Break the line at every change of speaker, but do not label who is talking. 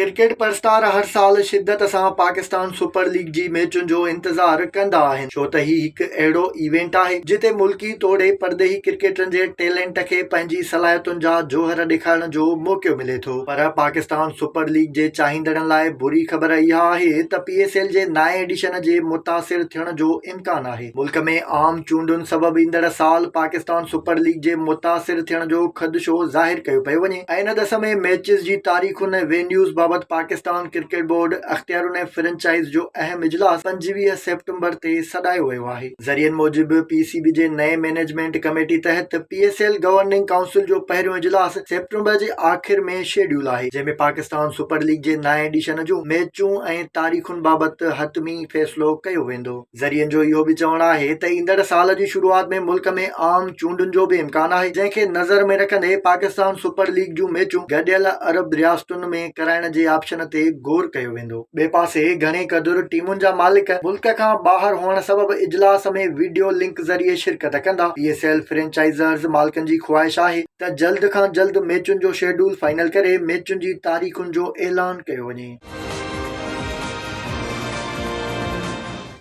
Cricket پرستار هر سال شدت سان پاڪستان سپر ليگ جي ميچن جو انتظار ڪندا آهن ڇو ته هي هڪ اهڙو ايونٽ آهي جتي ملڪي توڙي پرڏيهي ڪرڪيٽرن جي ٽيلنٽ کي پنهنجي صلاحيتن جا جوهر ڏيکارڻ جو موقعو ملي ٿو پر پاڪستان سپر ليگ جي چاهيندڙن لاء بري خبر اها آهي ته پي ايس ايل جي نائين ايڊيشن جي متاثر ٿيڻ جو امڪان آهي. ملڪ ۾ عام چونڊن سبب ايندڙ سال پاڪستان سپر ليگ جي متاثر ٿيڻ جو خدشو ظاهر ڪيو پيو وڃي. ۽ ان ڏس ۾ ميچز جي تاريخن ۽ وينيوز بابت پاڪستان ڪرڪيٽ بورڊ اختيارين ۽ فرنچائز جو اهم اجلاس 25 سيپٽمبر تي سڏايو ويو آهي. ذريعن موجب پي سي بي جي نئين مئنيجمينٽ ڪميٽي تحت P S L governing council جو پهريون اجلاس سيپٽمبر جي آخر ۾ شيڊيول آهي جنهن ۾ پاڪستان سپر ليگ جي نائين ايڊيشن جون ميچون ۽ تاريخن بابت حتمي فيصلو ڪيو ويندو. ذريعن جو اهو به چوڻ آهي ته ايندڙ سال جي شروعات ۾ ملڪ ۾ عام چونڊن جو به امڪان آهي جنهن کي نظر ۾ رکندي پاڪستان سپر ليگ جون ميچون گڏيل عرب رياستن ۾ ڪرائڻ جي آپشن تي غور ڪيو ويندو. ٻئي پاسي گهڻي قدر ٽيمن جا مالڪ ملڪ کان ٻاهر هئڻ سبب اجلاس ۾ وڊيو لنڪ ذريعي شرڪت ڪندا. پي ايس ايل فرنچائزرز مالڪن جي خواهش آهي ته جلد کان جلد ميچن جو شيڊول فائنل ڪري ميچن جي تاريخن جو اعلان ڪيو وڃي.